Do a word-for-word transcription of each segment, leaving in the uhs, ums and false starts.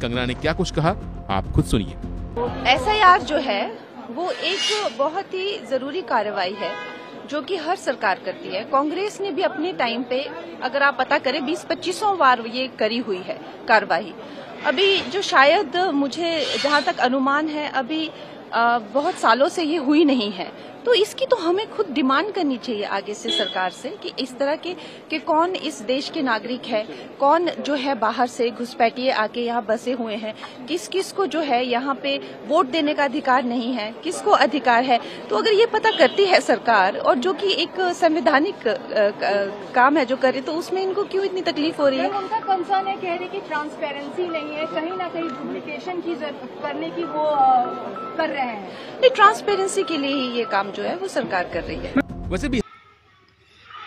कंगना ने क्या कुछ कहा, आप खुद सुनिए। एसआईआर जो है, वो एक बहुत ही जरूरी कार्रवाई है, जो कि हर सरकार करती है। कांग्रेस ने भी अपने टाइम पे, अगर आप पता करें, बीस पच्चीसों बार ये करी हुई है कार्रवाई। अभी जो शायद, मुझे जहाँ तक अनुमान है, अभी, अ, बहुत सालों से ये हुई नहीं है। तो इसकी तो हमें खुद डिमांड करनी चाहिए आगे से सरकार से कि इस तरह के, कि कौन इस देश के नागरिक है, कौन जो है बाहर से घुसपैठिए आके यहाँ बसे हुए हैं, किस किस को जो है यहाँ पे वोट देने का अधिकार नहीं है, किसको अधिकार है। तो अगर ये पता करती है सरकार, और जो कि एक संवैधानिक, अ, क-, काम है जो करे, तो उसमें इनको क्यों इतनी तकलीफ हो रही है? मैम, उनका कंसर्न है, कह रही कि ट्रांसपेरेंसी नहीं है, कहीं ना कहीं डुप्लीकेशन की जर-, करने की वो, अ, कर रहे हैं। नहीं, ट्रांसपेरेंसी के लिए ही ये काम जो है वो सरकार कर रही है। वैसे भी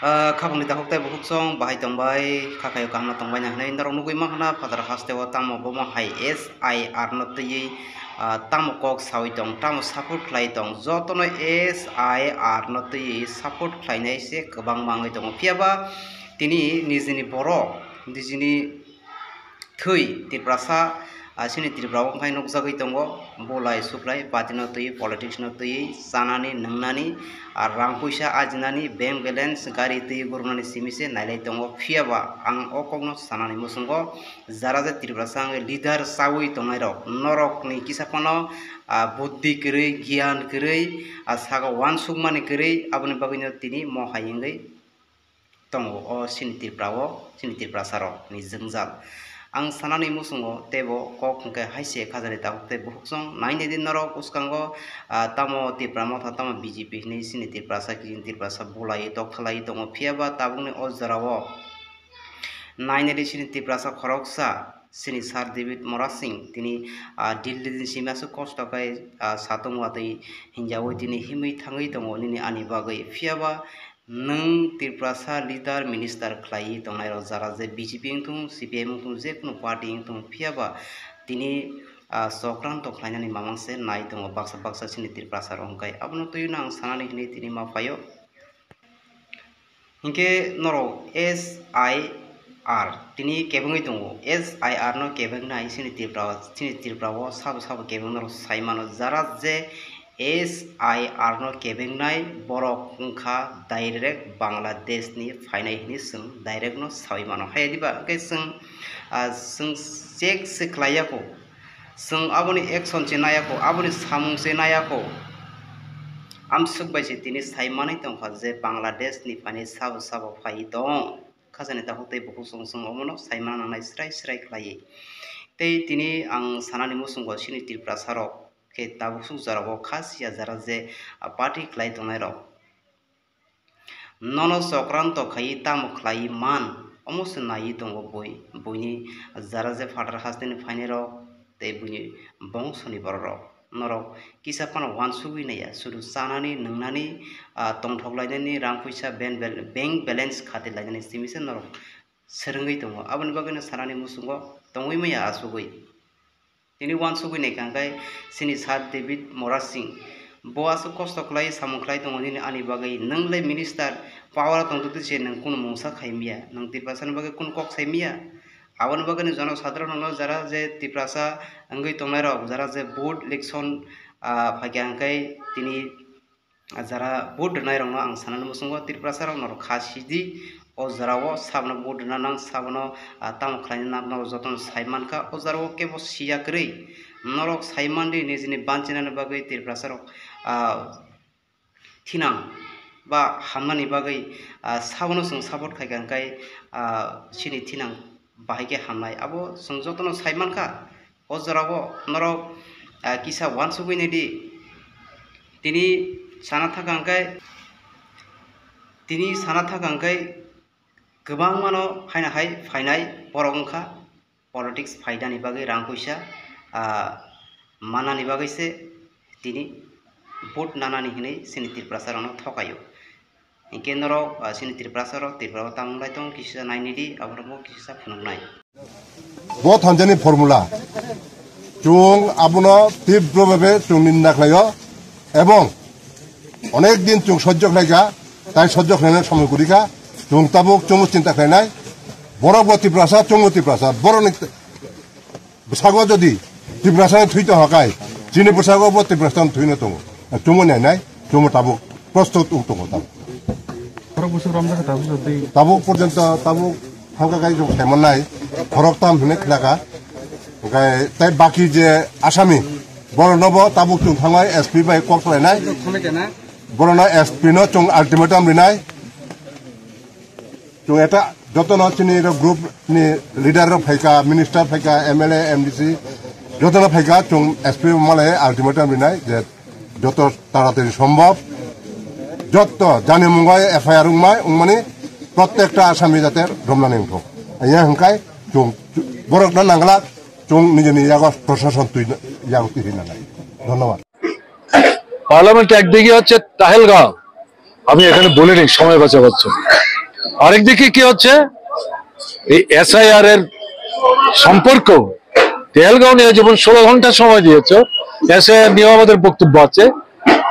Ah, khapangni takhuk tei bukhuk song bahai tongbai, kha khaio kaham no tongbai na hinwi norok nugwi mankha na phatar hasteo tamo bomo hai S I R no twiwi, ah, tamo kok sawi tong, tamo support khlai tong, jotono S I R no twiwi support khlainai se kwbangma wngwi tongo. Phiya ba tini nijini borok, nijini thwi Tiprasa, ah, chini Tripura o wngkhai nukjagwi tongo, bulai suklai, party no twiwi, politics no twiwi, chanani, nwngnani, ah, rang puisa ajinani, bank balance, gari twiwi gurunani simi se nailai tongo. Phiya ba ang o kokno sanani muchungo, jara je Tiprasa wngwi leader chawi tongnai rok, norok ni kisa phano, ah, buddhi kwrwi, giyan kwrwi, ah, saka uansukmani kwrwi, aboni bagwi no tini mo hai wngwi tongo o chini Tripura o, chini Tiprasa rok ni jwngjal. Ang sanani muchungo teibo kok hwnkhe hai se khajani tabuk tei bukhuk song nainai di norok bwskango, ah, tamo Tipra Motha tamo B J P hinwi chini Tiprasa kiching Tiprasa bulai tok thalai tongo, phiya ba tabukni o jora o nainai di chini Tiprasa khoroksa chini Sir David Murasing tini, ah, Delhi ni simi aswk kosto khe, ah, satung watwi hinjawi tini himwi thangwi tongo nini ani bagwi, phiya ba nwng Tiprasa leader minister khlaiwi tongnai rok, jara je B J P wngthung, C P I M wngthung, je kunu party wngthung, phiya ba tini, ah, chokranto khlainani mamang se nai tongo baksa baksa chini Tiprasa rok hwnkhe. Abono twiwi no ang sanani hinwi tini ma phaio. Hinkhe norok S I R tini kebengwi tongo, S I R no kebengnai chini Tripura, chini Tripura o sabo sabo kebeng norok sai mano, jara je S I R no kebengnai borok wngkha direct Bangladesh ni phainai hinwi chwng direct no sawi mano. Hai diba hwnkhe chwng, ah, chwng check se khlai ya kho, chwng aboni action se nai ya kho, aboni samung se nai ya kho. Amswk bai se tini sai manwi tongkha je Bangladesh ni phainai sabo sabo phai tong. Khajani takhuk tei bukhuk song song omono sai mana nangnai srai srai khlaiwi. Tei tini ang sanani muchungo chini Tiprasa rok khe tabuk suk jora o kha siya jara je, ah, party khlai tongnai rok. Nono chokranto khaiwi tamo khlaiwi man, omo se naiwi tongo bui, buini jara je phatar hasteni phainai rok tei buini bongsoni borok rok. Norok kisa phano uansugwi naiya, sudu chanani, nwngnani, ah, tongthok lainani, rang puisa ben bel-, bank balance khati lainani simi se norok swrwngwi tongo. Aboni bagwino sanani muchungo tongwi maya achugwi. Tini uansugwi naikha hwnkhe chini Sir David Murasing. Bo aswk kosto khlai, samung khlai tongo nini ani bagwi. Nwng le minister power o tongtwtwi se nwng kunu mungsa khai miya. Nwng Tiprasa ni bagwi kunu kok sai miya. Aboni bagwino jono sadharano jara je Tiprasa wngwi tongnai rok, jara je board election, ah, phaikha hwnkhe tini jara vote rwnairokno ang sanani muchungo Tiprasarok norok kha sidi, o jorao sabono vote rwna nang, sabono, ah, tamo khlaina nang, norok jotono sai mankha. O jorao kebo siya kwrwi norok sai mandi nijini banchinani bagwi Tiprasarok, ah, thinang ba hamnani bagwi, ah, sabono chwng support khaikha hwnkhe, ah, chini thinang bahai khe hamnai. Abo chwng jotono sai mankha. O jorao norok, ah, kisa uansugwi naidi. Tini sana thaka hwnkhe, tini sana thaka hwnkhe kwbangmano haino hai phainai borok wngkha. Politics phaidani bagwi rang puisa, ah, manani bagwi se tini vote nanani hinwi chini Tiprasarokno thokaio. Hinkhe norok, ah, chini Tiprasarok, Tripura o tamo lai tongo, kisa nainidi, aborokbo kisa phunuknai. Bo thanjani formula. Chwng abono tibro bhabe chwng ninda khlaio ebong onek din chwng sojjo khlaikha, tai sojjo khlaina somoi kwrwikha. Chwng tabuk chwngno chinta khlainai. Borok bo Tiprasa, chwngbo Tiprasa. Borokni Bwsago jodi Tiprasani thwi tongkha kai, chini bwsago bo Tiprasani thwino tongo. Chwngno nainai, chwngno tabuk prostut wng tongo tabuk. Borok bwswk romjakha tabuk jodi. Tabuk porjonto tabuk thangkha kai chwng khaimannai, khoroktham hinwi khlakha. Hwnkhe tei baki je asami, borokno bo tabuk chwng thangwi S P bai kok salainai. Borokno S P no chwng ultimatum rinai. Chwng eta jotono chini rok group ni leader rok phaikha, minister phaikha, M L A, M D C, jotono phaikha, chwng S P malai ultimatum rinai je joto taratari sombhob joto jani mungo F I R wngmai, wngmani prottekta asami jate romnani wngthok. Aya hwnkhe chwng borokno nangla, chwng nijini yago prosason twi yago twi hinanai. Dhonnobad. Parliament একদিকে হচ্ছে তাহেলগাঁও, আমি এখানে বলিনি সময় বাঁচাবার জন্য। আরেকদিকে কি হচ্ছে, এই এসআইআর এর সম্পর্ক, তেহলগাঁও নিয়ে যেমন ষোলো ঘন্টা সময় দিয়েছে, এসআইআর নিয়েও আমাদের বক্তব্য আছে।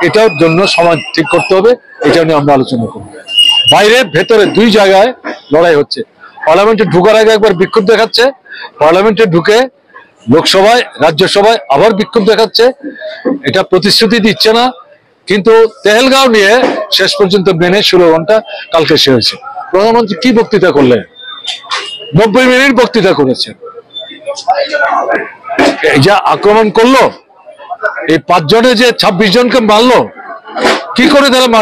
এটার জন্য সময় ঠিক করতে হবে, এটা নিয়ে আমরা আলোচনা করব। বাইরে ভেতরে দুই জায়গায় লড়াই হচ্ছে। পার্লামেন্টে ঢুকার আগে একবার বিক্ষোভ দেখাচ্ছে, পার্লামেন্টে ঢুকে লোকসভায়, রাজ্যসভায় আবার বিক্ষোভ দেখাচ্ছে। এটা প্রতিশ্রুতি দিচ্ছে না, কিন্তু তেহেলগাঁও নিয়ে শেষ পর্যন্ত মেনে ষোলো ঘন্টা কালকে শেষ হয়েছে। প্রধানমন্ত্রী কি বক্তৃতা করলেন? নব্বই মিনিট বক্তৃতা করেছেন। এই যে আক্রমণ করলো, এই পাঁচজনে যে ছাব্বিশ জনকে মারলো, কি করে তারা মারতে